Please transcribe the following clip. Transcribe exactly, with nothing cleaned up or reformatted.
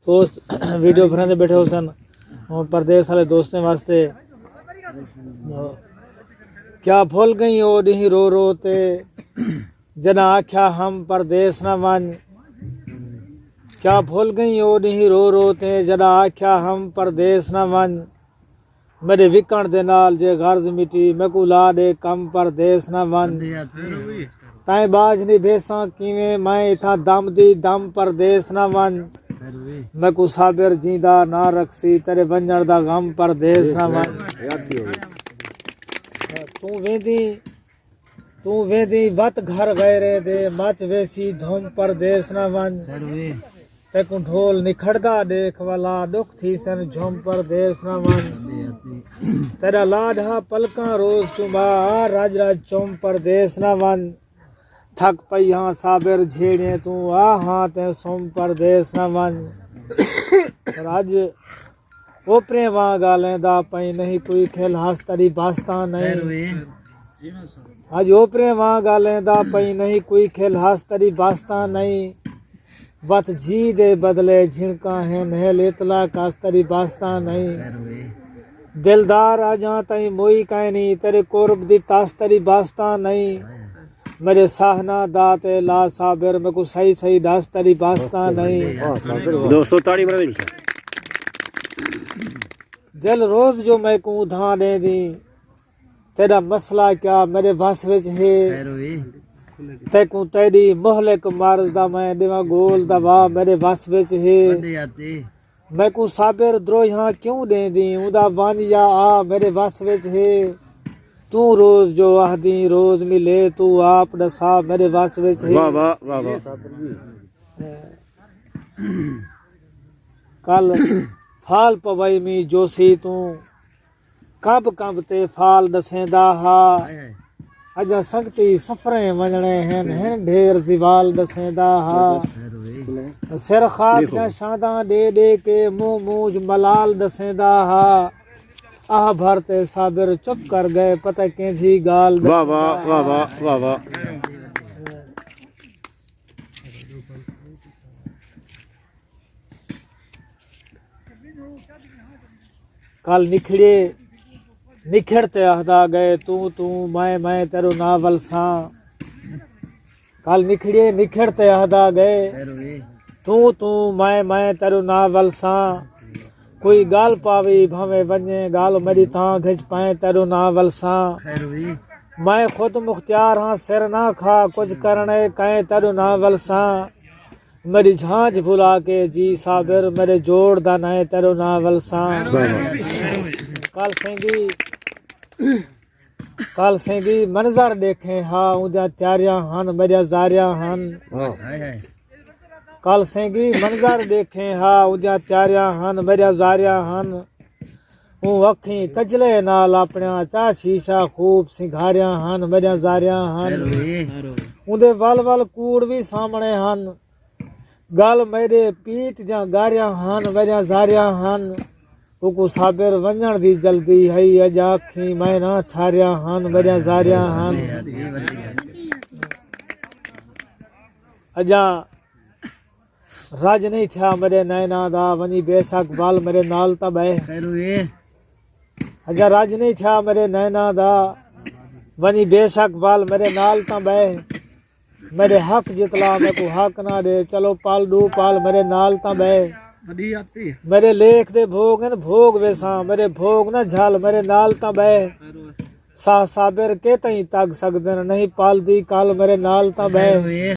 دوست ویڈیو بھرندے بیٹھے ہوسن، ہن پردیس والے دوستیں واسطے۔ کیا بھل گئیں او ݙینہہ رو رو تے، جݙاں آکھیا ہم پردیس نہ ونڄ؟ کیا بھل گئیں او ݙینہہ رو رو تے، جݙاں آکھیا ہم پردیس نہ ونڄ؟ میݙے وکݨ دے نال جے غرض مٹی، میکوں لا ݙے کم پردیس نہ ونڄ۔ تائیں ٻاجھ نبھیساں کیویں، میں اتھاں دم دی دم پردیس نہ ونڄ۔ میکوں صابر جیندا نہ رکھسی، تیݙے ونڄݨ دا غم پردیس نہ ونڄ۔ توں ویندیں، توں ویندیں وت گھر غیریں دے، مچ ویسی دھم پردیس نہ ونڄ۔ تیکوں ڈھول نکھڑدا ݙیکھ ولا، ݙکھ تھیسن جھم پردیس نہ ونڄ۔ تیݙا لاڈھا پلکاں روز چمبا، آ رڄ رڄ چم پردیس نہ ونڄ۔ تھک پئی ہاں صابر جھیڑیں توں، آ ہاں تیں سم پردیس نہ ونڄ۔ پر اڄ اوپریں واں ڳالھیں دا پئیں، نہیں کوئی کھل ہس تیݙی بس تاں نہیں۔ اڄ اوپریں واں ڳالھیں دا پئیں، نہیں کوئی کھل ہس تیݙی بس تاں نہیں۔ وت جی دے بدلے جھنکاں ہن، ہل اطلاق اس تیݙی بس تاں نہیں۔ دلدار اڄاں تئیں موئی کائنی، تیݙے قرب دی تس تیݙی بس تاں نہیں۔ میݙے ساہ نہ دا تے لا صابر، میکوں صحیح صحیح ݙس تیݙی بس تاں نہیں۔ دوستو، تاڑی بݨا ݙیو۔ دل روز جو میکوں دھاں ݙیندیں، تیݙا مسئلہ کیا میݙے وس وچ ہے؟ تیکوں تیݙی مہلک مرض دا میں ݙیواں ڳول دوا، میݙے وس وچ ہے؟ میکوں صابر دروہیاں کیوں ݙیندیں، اوندا ونڄ یا آ میݙے وس وچ ہے؟ توں روز جو آہدیں روز ملے، توں آپ ݙسا میݙے وس وچ ہے؟ واہ، واہ، واہ، واہ۔ کل فال پوائی می جوسی توں، کمب کمب تے فال ݙسیندا ہا۔ اڄاں سنگتی سفریں ونڄݨے ہن، ہن ڈھیر زوال ݙسیندا ہا۔ سر خاک دیاں شانداں ݙے ݙے کے، منہ مونجھ ملال ݙسیندا ہا۔ آہ بھر تے صابر چپ کر ڳئے، پتہ کینجھی ڳالھ واہ، واہ، ݙسیندا ہا۔ واہ، واہ، واہ، واہ۔ کل نکھڑے، نکھڑ تے آہدا ڳئے، توں، توں، میں، میں تیݙو نہ ولساں۔ کل نکھڑے، نکھڑ تے آہدا ڳئے، توں، توں، میں، میں تیݙو نہ ولساں۔ کوئی ڳالھ پاوی بھانویں ونڄے، ڳالھ میݙی تاں گھچ پائیں، تیݙو نہ ولساں۔ میں خود مختیار ہاں، سر نہ کھا، کجھ کرݨے کئیں، تیݙو نہ ولساں۔ میݙی جھانجھ بھلا کے جی صابر، میݙے جوڑ دا نئیں، تیݙو نہ ولساں۔ کل سینگی، کل سینگی منظر ݙیکھیں ہا، اوندیاں تیاریاں ہن، میݙیاں زاریاں ہن۔ کل سینگی منظر ݙیکھیں ہا، اوندیاں تیاریاں ہن، میݙیاں زاریاں ہن۔ اوں اکھیں کجلے نال اپݨیاں چا شیشہ خوب سنگھاریاں ہن، میݙیاں زاریاں ہن۔ اوندے ول ول کوڑ وی سامݨے ہن۔ ڳل میݙے پیت دیاں ڳاریاں ہن، میݙیاں زاریاں ہن۔ اوکوں صابر ونڄݨ دی جلدی ہئی، اڄاں اکھیں میں نہ ٹھاریاں ہن، میݙیاں زاریاں ہن۔ اڄاں رڄ نئیں تھیا میݙے نیناں دا، ونڄی بے شک ول میݙے نال تاں ٻہہ۔ خیر ہوئے۔ اڄاں رڄ نئیں تھیا میݙے نیناں دا، ونڄی بے شک ول میݙے نال تاں ٻہہ۔ میݙے حق جتلا، میکوں حق نہ ݙے، چلو پل ݙو پل میݙے نال تاں ٻہہ۔ وݙی آتی۔ میݙے لیکھ دے بھوڳ ہن، بھوڳ ویساں، میݙے بھوڳ نہ جھل، میݙے نال تاں ٻہہ۔ ساہ صابر کے تئیں تڳ سڳدن، نہیں پل دی کل میݙے نال تاں ٻہہ۔ خیر ہوئے۔